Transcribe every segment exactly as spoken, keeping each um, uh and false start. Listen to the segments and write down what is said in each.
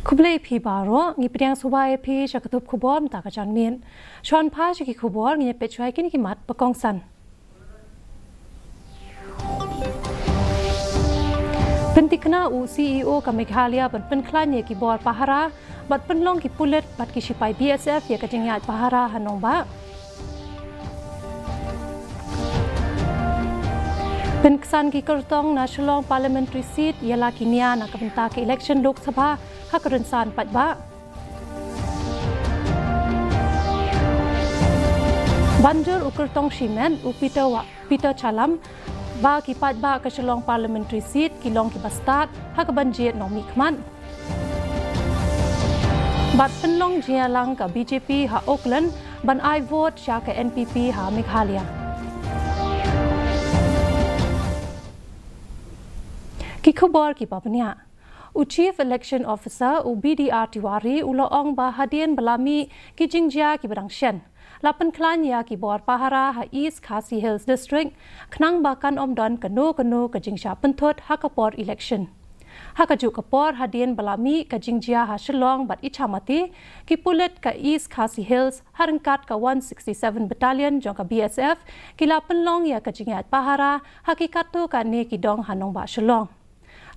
Khublei phi baroh, ngi pdiang sngewbha ïa phi sha ka tup khubor mynta ka janmiet. Shuwa ban phai sha ki khubor, ngin ïa peit shuwa ïa kine ki mat ba kongsan. Pynthikna u C E O ka Meghalaya ban pynkhlaiñ ïa ki bor pahara bad pynlong ki pulit bad ki shipai B S F ïa ka jingïaid pahara ha nongbah. Pynksan ki kyrtong na Shillong Parliamentary Seat ïa la ki nia na ka bynta ka election Lok Sabha ha ka rynsan paidbah. Ban jur u kyrtong shimet u Peter Wa-, Peter Chalam ba ki paidbah ka Shillong Parliamentary Seat ki long kiba stad ha ka ban jied nongmihkhmat. Bad pynlong jingïalang ka B J P ha Oakland ban ai vote sha ka N P P ha Meghalaya. Ki khubor kiba bniah. U Chief Election Officer u B D R Tiwari u la ong ba hadien ba la mih ki jingjia kiba dang shen, la pynkhlaiñ ïa ki bor pahara ha East Khasi Hills District khnang ba kan ym don kano kano ka jingshah pynthut ha ka por election. Ha kajuh ka por, hadien ba la mih ka jingjia ha Shillong bad Ichamati, ki pulit ka East Khasi Hills ha ryngkat ka one sixty-seven Battalion jong ka B S F ki la pynlong ïa ka jingïaid pahara ha ki katto katne ki dong ha nongbah Shillong.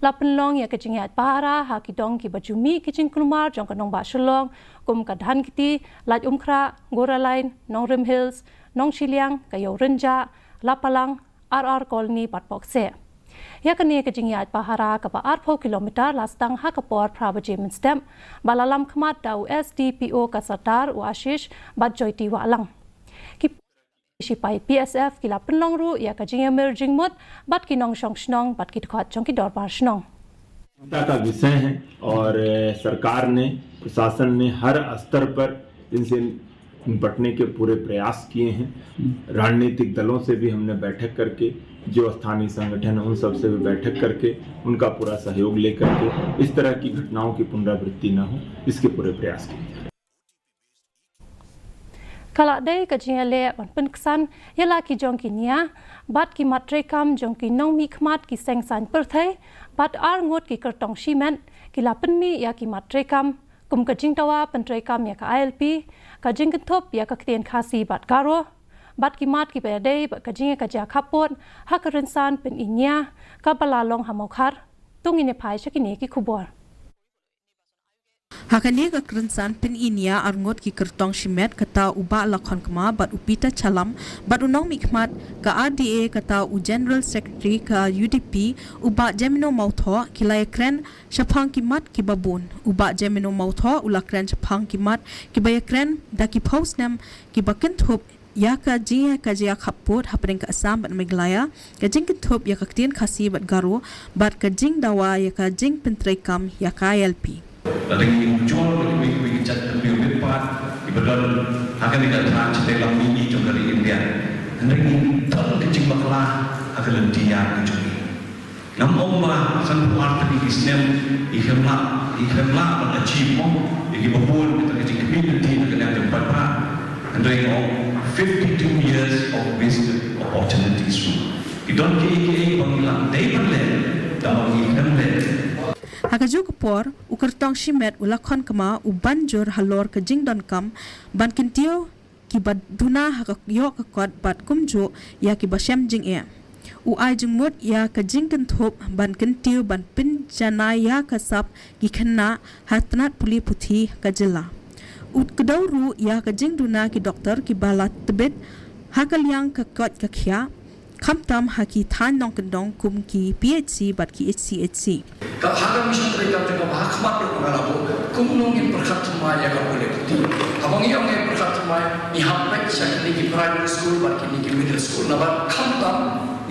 La pynlong ïa ka jingïaid pahara ha ki dong kiba ju mih ki jingkulmar jong ka nongbah Shillong, kum ka Dhankheti, Laitumkhrah, Goralain, Nongrim Hills, Nongshiliang, ka Ïew Rynjah, Lapalang, R R Colony bad Pokseh. Ïa kane ka jingïaid pahara kaba arphew kilometer la sdang ha ka por phra baje mynstep, ba la lam khmat da u S D P O ka Sardar, u Ashish bad Joyty Wahlang. Ki shipai B S F ki la pynlong ruh ïa ka jingïamir jingmut bad ki nongshong shnong bad ki dkhot jong ki dorbar shnong. चिंता का विषय है और, अ, सरकार ने, प्रशासन ने हर स्तर पर इनसे निपटने के पूरे प्रयास किए हैं। रणनीतिक दलों से भी हमने बैठक करके, जो स्थानीय संगठन है, उन सब से भी बैठक करके, उनका पूरा सहयोग लेकर के इस तरह की घटनाओं की पुनरावृत्ति न हो, इसके पूरे प्रयास किए जा रहे हैं। Ka la dei ka jingïaleh ban pynksan ïa la ki jong ki nia bad ki mat treikam jong ki nongmihkhmat ki seng saiñ pyrthei bad arngut ki kyrtong shimet ki la pynmih ïa ki mat treikam, kum ka jingdawa pyntreikam ïa ka I L P, ka jingkynthup ïa ka ktien Khasi bad Garo, bad ki mat kiba ïadei bad ka jingïakajia khappud ha ka rynsan pyni nia kaba la long ha Mawkhar. To ngin ïa phai sha kine ki khubor. Ha kane ka rynsan pyni nia arngut ki kyrtong shimet, kata u Bah Lakhonkma bad u Peter Chalam, bad u nongmihkhmat ka R D A, kata u General Secretary ka U D P, u Bah Jemino Mawthoh, ki la ïakren shaphang ki mat kiba bun. U Bah Jemino Mawthoh u la kren shaphang ki mat kiba ïakren da ki phew snem kiba kynthup ïa ka jingïakajia khappud hapdeng ka Assam bad Meghalaya, ka jingkynthup ïa ka ktien Khasi bad Garo, bad ka jingdawa ïa ka jingpyntreikam ïa ka I L P. Lada ngi mujur bad kiwei kiwei ki jait, kiwei kiwei ki paid kiba don ha kane ka thaiñ shatei lam mihngi jong ka ri India, hynrei ngi don ka jingbakla ha ka lynti ïa ka jong ngi. Ngam ong ba sanphew ar tylli ki snem ngi khlem lah, ngi khlem lah ban achieve mo ïa kiba bun kita ki jingkyrmen lynti na ka liang jong paidbah. Hynrei nga ong fifty-two years of wasted opportunities ruh. Ki don kiei kiei ba ngi lah dei ban leh, tangba ngi khlem leh. Ha kajuh ka por, u kyrtong shimet u Lakhonkma u ban jur halor ka jingdonkam ban kyntiew kiba duna ha ka ïoh ka kot bad kumjuh ïa kiba shem jingeh. U ai jingmut ïa ka jingkynthup ban kyntiew ban pynjanai ïa ka sap ki khynnah ha tnat pule puthi ka jylla. U kdew ruh ïa ka jingduna ki doktor kiba la tbit ha ka liang ka koit ka khiah, khamtam ha ki thaiñ nongkyndong kum ki P H C bad ki H C H C. Ka ha ka mission treikam jong ka ba ha khmat ruh ka la buh, kumno ngin pyrkhat thymmai ïa ka pule puthi. Haba ngi ong ngin pyrkhat thymmai, ngi hap peit sha kine ki primary school bad kine ki middle school, naba khamtam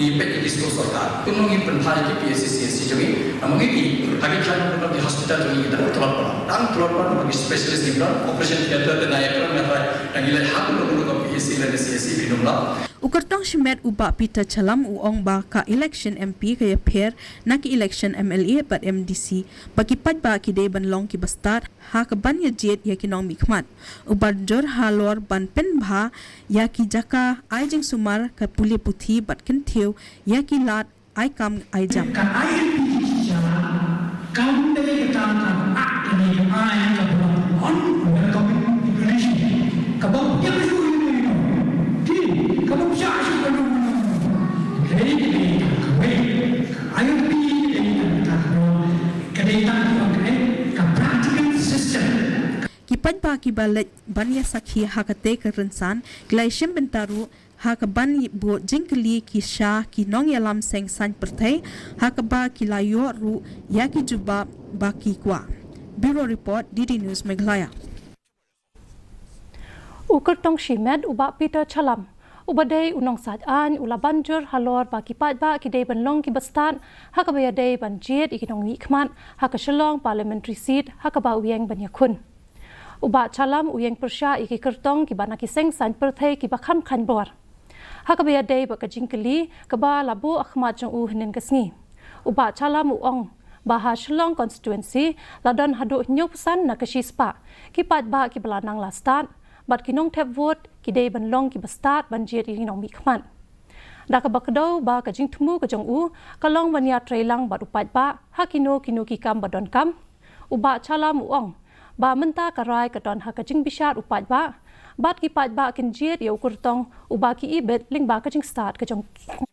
ngi peit ïa ki skul sorkar. Kumno ngin pynphai ïa ki P H C, C H C jong ngi, naba ngi, ngi ha ki thaiñ nongkyndong ki hospital jong ngi ki dang tlot palat, dang tlot palat, naba ki specialist ngi don, operation theatre te na ïa ka ngan rai, ngi leit ha kumno kumno ka P H C lane C H C ki nong la. U kyrtong shimet u Bah Peter Chalam u ong ba ka election M P ka ïapher na ki election M L A bad M D C, ba ki paidbah ki dei ban long kiba stad ha ka ban ïa jied ïa ki nongmihkhmat. U ban jur halor ban pynbha ïa ki jaka ai jingsumar ka pule puthi bad kyntiew ïa ki lad ai kam ai jam. Ka I L P Kam dei kata ka act ne ka aiñ kaba long unwelcoming declaration. Kaba ym pdiang shuh ïa uno uno. Te kaba ym shah shuh ïa uno uno. Ka dei, ka dei tang kawei. Ka I L P ka dei tang kata ka long. Ka dei tang ka long ka, eh, ka practical system. Ki paidbah kiba leit ban ïa sakhi ha kata ka rynsan ki la shim bynta ruh ha kaban buh jingkylli ki sha ki nongïalam seng saiñ pyrthei, ha kaba ki la ïoh ruh ïa ki jubab ba ki kwah. Bureau Report, D D News Meghalaya. U kyrtong shimet u Bah Peter Challam, uba dei u nongsaid aiñ, u la ban jur halor ba ki paidbah ki dei ban long kiba stad ha kaba ïadei ban jied ïa ki nongmihkhmat ha ka Shillong Parliamentary Seat ha kaba u ïeng ban ïakhun. U Bah Challam u ïeng pyrshah ïa ki kyrtong kiba na ki seng saiñ pyrthei kiba kham kheiñ bor ha kaba ïadei bad ka jingkylli kaba la buh ha khmat jong u hynnin ka sngi. U Bah Challam u ong ba ha Shillong constituency la don haduh hynñiewphew san na ka shispah ki paidbah kiba la nang la stad, bad ki nongthep vote ki dei ban long kiba stad ban jied ïa ki nongmihkhmat. Da kaba kdew ba ka jingthmu ka jong u ka long ban ïatreilang bad u paidbah ha kino kino ki kam ba donkam, u Bah Challam u ong ba mynta ka rai ka don ha ka jingbishar u paidbah, bad ki paidbah kin jied ïa u kyrtong uba ki ibit lyngba ka jingstad ka jong ki.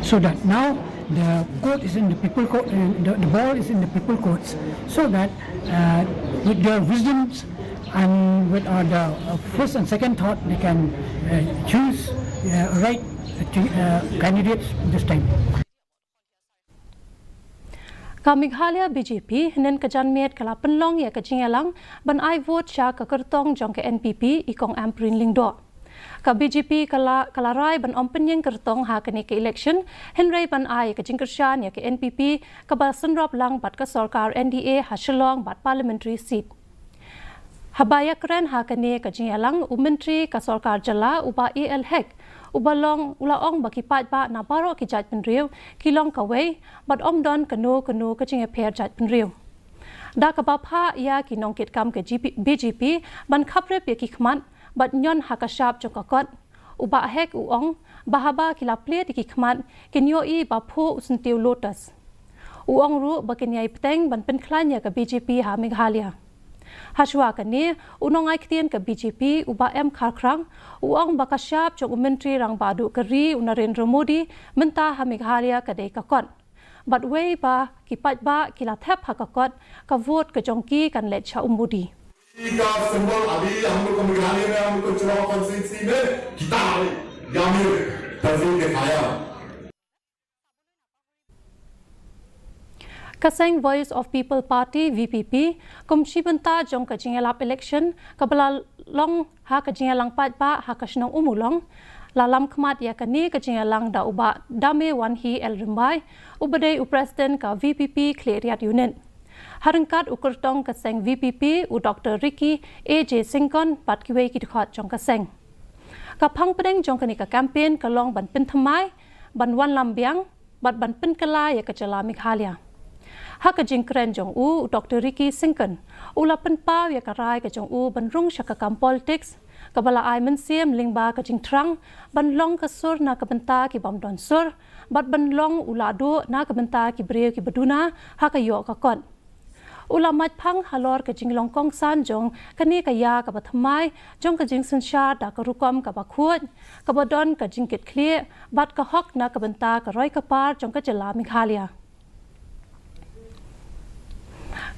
So that now the court is in the people court, uh, the, the ball is in the people courts, so that, uh, with their wisdoms and with, uh, the, uh, first and second thought, they can, uh, choose, uh, right to, uh, candidates this time. Ka Meghalaya B J P hynnin ka janmiet ka la pynlong ïa ka jingïalang ban ai vote sha ka kyrtong jong ka N P P i Kong Ampareen Lyngdoh. Ka B J P ka la, ka la rai ban ym pynïeng kyrtong ha kane ka election, hynrei ban ai ka jingkyrshan ïa ka N P P kaba synrop lang bad ka sorkar N D A ha Shillong bad parliamentary seat. Haba ïakren ha kane ka jingïalang, u Myntri ka Sorkar Jylla u Bah A L Hek, uba long, u la ong ba ki paidbah na baroh ki jaitbynriew ki long kawei bad ym don kano kano ka jingïapher jaitbynriew. Da kaba phah ïa ki nongkitkam ka G P, B J P ban khaprip ïa ki khmat bad ñion ha ka shap jong ka kot, u Bah Hek u ong ba haba ki la plied ïa ki khmat kin ïohi ba phuh u syntiew lotus. U ong ruh ba kin ïai bteng ban pynkhlaiñ ïa ka B J P ha Meghalaya. Hashwa kane, u nongai ktien ka B J P u Bah M Kharkhrang u ong ba ka shap jong u Myntri Rangbah Duh ka ri u Narendra Modi mynta ha Meghalaya ka dei ka kot. Bad wei ba ki paidbah ki la thep ha ka kot, ka vote ka jong ki kan leit sha u Modi. का सिंबल अभी हम लोग को मेघालय में, हम लोग को चुनाव कॉन्स्टिट्यूएंसी में कितना है, या फिर तस्वीर दिखाया। Ka seng Voice of People Party, V P P, kum shi bynta jong ka jingïalap election kaba la long ha ka jingïalang paidbah ha ka shnong Ummulong, la lam khmat ïa kane ka jingïalang da u Bah Damewanhi L Rymbai, uba dei u President ka V P P Khliehriat Unit. Ha ryngkat u kyrtong ka seng V P P u Doktor Ricky A J Syngkon bad kiwei ki dkhot jong ka seng. Ka phang pdeng jong kane ka campaign ka long ban pynthymmai, ban wanlam biang bad ban pynkylla ïa ka jylla Meghalaya. Ha ka jingkren jong u, u Doktor Ricky Syngkon u la pynpaw ïa ka rai ka jong u ban rung sha ka kam politics kaba la ai mynsiem lyngba ka jingthrang ban long ka sur na ka bynta ki bym don sur bad ban long u lahduh na ka bynta ki briew kiba duna ha ka ïoh ka kot. U la mait phang halor ka jinglong kongsan jong kane ka ïa kaba thymmai jong ka jingsynshar da ka rukom kaba khuid, kaba don ka jingkitkhlieh bad ka hok na ka bynta ka roi ka par jong ka jylla Meghalaya.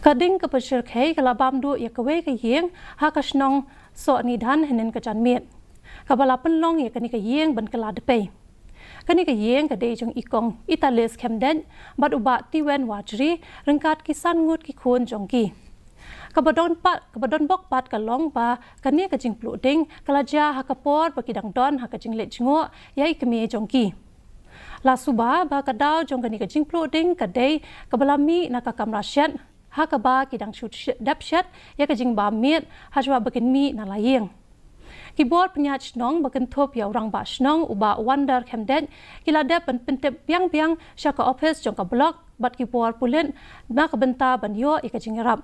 Ka ding kaba shyrkhei ka la bam duh ïa kawei ka ïing ha ka shnong Sohnidan hynnin ka janmiet, kaba la pynlong ïa kane ka ïing ban kylla dpei. Kane ka ïing ka dei jong i Kong Italis Khymdeit bad u Bah Tiwen Wajri ryngkat ki san ngut ki khun jong ki. Kaba don pat, kaba don bok pat ka long ba kane ka jingpluh ding ka la jia ha ka por ba ki dang don ha ka jingleit jngoh ïa i kmie jong ki. La suba ba ka daw jong kane ka jingpluh ding ka dei kaba la mih na ka kamra shet, ha kaba ki dang shu sh-, dep shet ïa ka jingbam miet hashwa ba kin mih na la ïing. Ki bor pynïaid shnong ba kynthup ïa u rangbah shnong u Bah Wonder Khymdeit ki la dep ban pyntip biang biang sha ka ophis jong ka block bad ki bor pulit na ka bynta ban ïoh ïa ka jingïarap.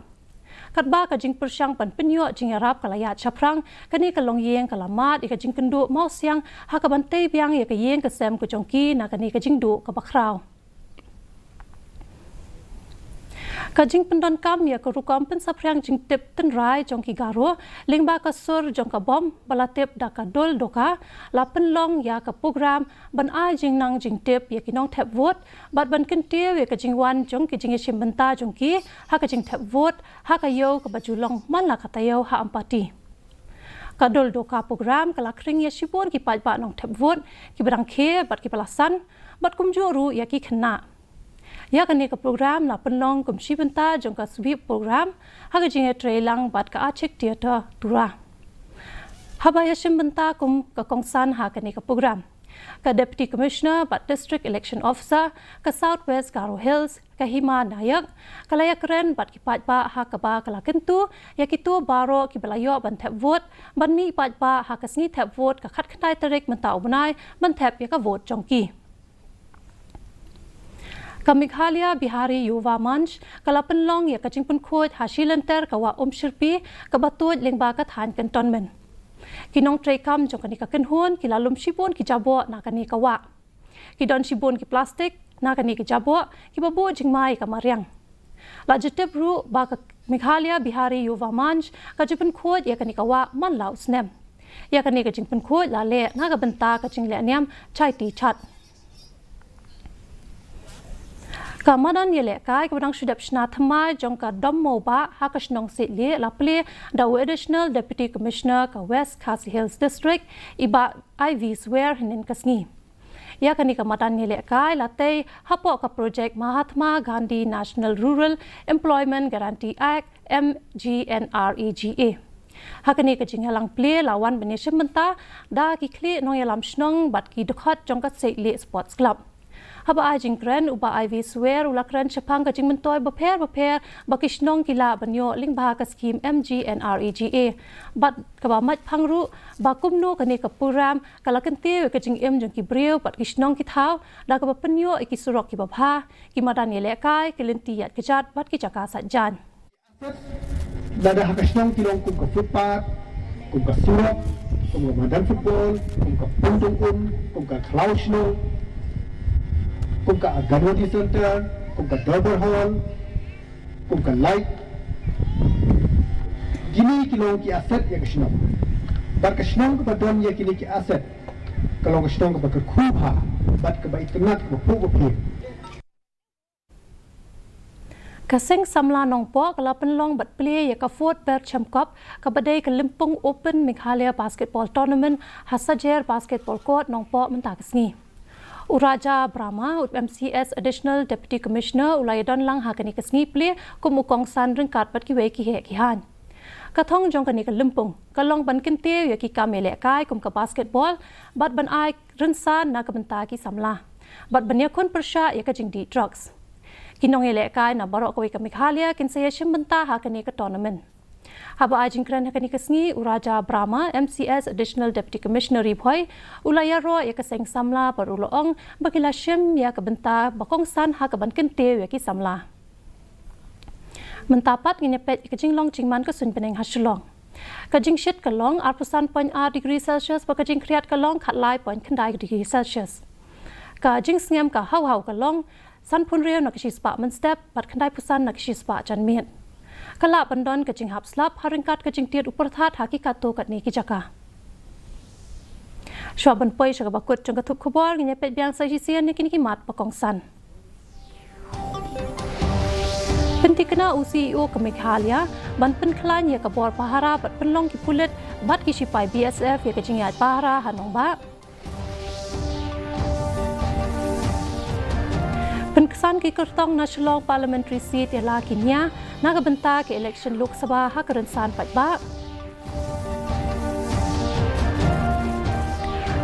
Katba ka jingpyrshang ban pynïoh jingïarap ka la ïaid shaphrang, kane ka longïing ka la mad ïa ka jingkynduh mawsiang ha kaban tei biang ïa ka ïing ka sem ka jong ki na kane ka jingduh kaba khraw. Ka jingpyndonkam ïa ka rukom pynsaphriang jingtip tynrai jong ki Garo lyngba ka sur jong ka bom ba la tip da ka Dol Doka la pynlong ïa ka program ban ai jingnang jingtip ïa ki nongthep vote bad ban kyntiew ïa ka jingwan jong ki jingïashim bynta jong ki ha ka jingthep vote ha ka ïew kaba ju long man la ka taïew ha Ampati. Ka Dol Doka program ka la khring ïa shibun ki paidbah nongthep vote kiba dang khie bad kiba la san bad kumjuh ruh ïa ki khynnah. Ïa kane ka program la pynlong kum shi bynta jong ka sweep program ha ka jingïatreilang bad ka Achik Theatre Tura. Haba ïashim bynta kum ka kongsan ha kane ka program, ka Deputy Commissioner bad District Election Officer ka South West Garo Hills, ka Hima Nayak, ka la ïakren bad ki paidbah ha kaba ka la kyntu ïa kito baroh kiba la ïoh ban thep vote ban mih paidbah ha ka sngi thep vote ka khatkhyndai tarik mynta u bnai ban thep ïa ka vote jong ki. Ka Meghalaya Bihari Yuva Manch ka la pynlong ïa ka jingpynkhuid ha shi lynter ka wah Umshyrpi kaba tuid lyngba ka thaiñ Cantonment. Ki nongtreikam jong kane ka kynhun ki la lum shibun ki jaboh na kane ka wah. Ki don shibun ki plastik na kane ka jaboh kiba buh jingma ïa ka mariang. La ju tip ruh ba ka Meghalaya Bihari Yuva Manch ka ju pynkhuid ïa kane ka wah man la u snem. Ïa kane ka jingpynkhuid la leh na ka bynta ka jingleh niam Chaiti Chhath. Ka madan ïalehkai kaba dang shu dep shna thymmai jong ka Dom Mowbah ha ka shnong Siehlieh la plie da u Additional Deputy Commissioner ka West Khasi Hills District, i Bah Ivy Swer, hynnin ka sngi. Ïa kane ka madan ïalehkai la tei hapoh ka projek Mahatma Gandhi National Rural Employment Guarantee Act, M G N R E G A. Ha kane ka jingïalang plie la wan ban ïashim bynta da ki khlieh nongïalam shnong bad ki dkhot jong ka Siehlieh Sports Club. Haba ai jingkren, u Bah Ivy Swer u la kren shaphang ka jingmyntoi bapher bapher ba ki shnong ki lah ban ïoh lyngba ka skhim M G N R E G A bad kaba mait phang ruh ba kumno kane ka program ka la kyntiew ïa ka jingim jong ki briew bad ki shnong ki thaw da kaba pynïoh ïa ki surok kiba bha, ki madan ïalehkai, ki lynti ïaid kjat bad ki jaka sait jaiñ. Lada ha ka shnong ki long kum ka footpath, kum ka surok, kum ka madan football, kum ka pundung um, kum ka khlaw shnong, kum ka Anganwadi Center, kum ka Dorbar Hall, kum ka light. Kine ki long ki asset ïa ka shnong. Bad ka shnong kaba don ïa kine ki asset ka long ka shnong kaba kyrkhu bha bad kaba itynnad, kaba phuh ba phim. Ka Seng Samla Nongpoh ka la pynlong bad plie ïa ka fourth Ber Chemkop kaba dei ka Lympung Open Meghalaya Basketball Tournament ha Sajer Basketball Court, Nongpoh, mynta ka sngi. U Raja Brahma, u M C S Additional Deputy Commissioner, u la ïadon lang ha kane ka sngi plie kum u kongsan ryngkat bad kiwei ki heh ki haiñ. Ka thong jong kane ka lympung ka long ban kyntiew ïa ki kam ïalehkai kum ka basketball bad ban ai rynsan na ka bynta ki samla bad ban ïakhun pyrshah ïa ka jingdih drugs. Ki nongïalehkai na baroh kawei ka Meghalaya kin sa ïashim bynta ha kane ka tournament. Haba ai jingkren ha kane ka sngi, u Raja Brahma, M C S Additional Deputy Commissioner Ri Bhoi, u la ïaroh ïa ka Seng Samla bad u la ong ba ki la shim ïa ka bynta ba kongsan ha kaban kyntiew ïa ki samla. Mynta pat ngin ïa peit ïa ka jinglong jingman ka suiñ bneng ha Shillong. Ka jingshit ka long arphew san point ar degree Celsius bad ka jingkhriat ka long khatlai point khyndai degree Celsius. Ka jingsngem ka haw haw ka long sanphew hynriew na ka shispah mynstep bad khyndaiphew san na ka shispah janmiet. Ka lah ban don ka jinghap slap ha ryngkat ka jingtied u pyrthat ha ki katto katne ki jaka. Shuwa ban poi sha kaba kut jong ka thup khubor, ngin ïa peit biang sa shisien ïa kine ki mat ba kongsan. Pynthikna u C E O ka Meghalaya ban pynkhlaiñ ïa ka bor pahara bad pynlong ki pulit bad ki shipai B S F ïa ka jingïaid pahara ha nongbah. Pynksan ki kyrtong na Shillong Parliamentary Seat ïa la ki nia na ka bynta ka election Lok Sabha ha ka rynsan paidbah.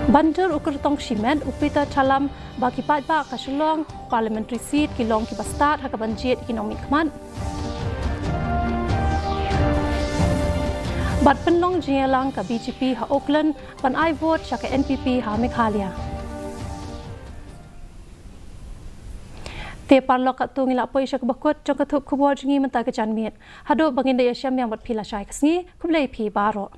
Ban jur u kyrtong shimet u Peter Challam ba ki paidbah ka Shillong Parliamentary Seat ki long kiba stad ha kaban jied ïa ki nongmihkhmat. Bad pynlong jingïalang ka B J P ha Oakland ban ai vote sha ka N P P ha Meghalaya. Te paralok, katto ngi la poi sha kaba kut jong ka thup khubor jong ngi mynta ka janmiet. Haduh ba ngin da ïashem biang bad phi lashai ka sngi, khublei phi baroh.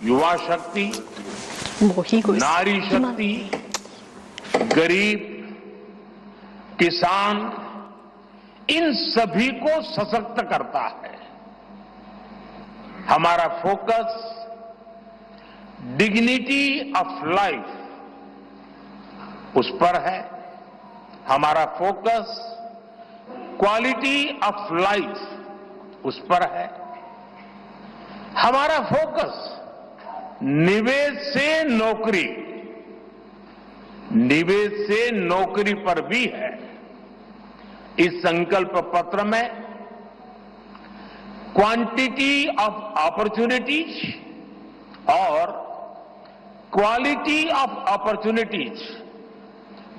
युवा शक्ति, नारी शक्ति, गरीब, किसान, इन सभी को सशक्त करता है। हमारा फोकस डिग्निटी ऑफ लाइफ उस पर है, हमारा फोकस क्वालिटी ऑफ लाइफ उस पर है। हमारा फोकस निवेश से नौकरी, निवेश से नौकरी पर भी है। इस संकल्प पत्र में क्वांटिटी ऑफ अपॉर्चुनिटीज और क्वालिटी ऑफ अपॉर्चुनिटीज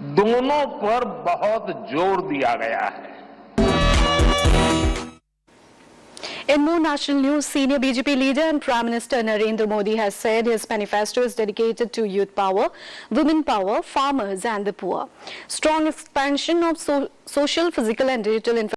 दोनों पर बहुत जोर दिया गया है। In more national news, senior B J P leader and Prime Minister Narendra Modi has said his manifesto is dedicated to youth power, women power, farmers and the poor. Strong expansion of so- social, physical and digital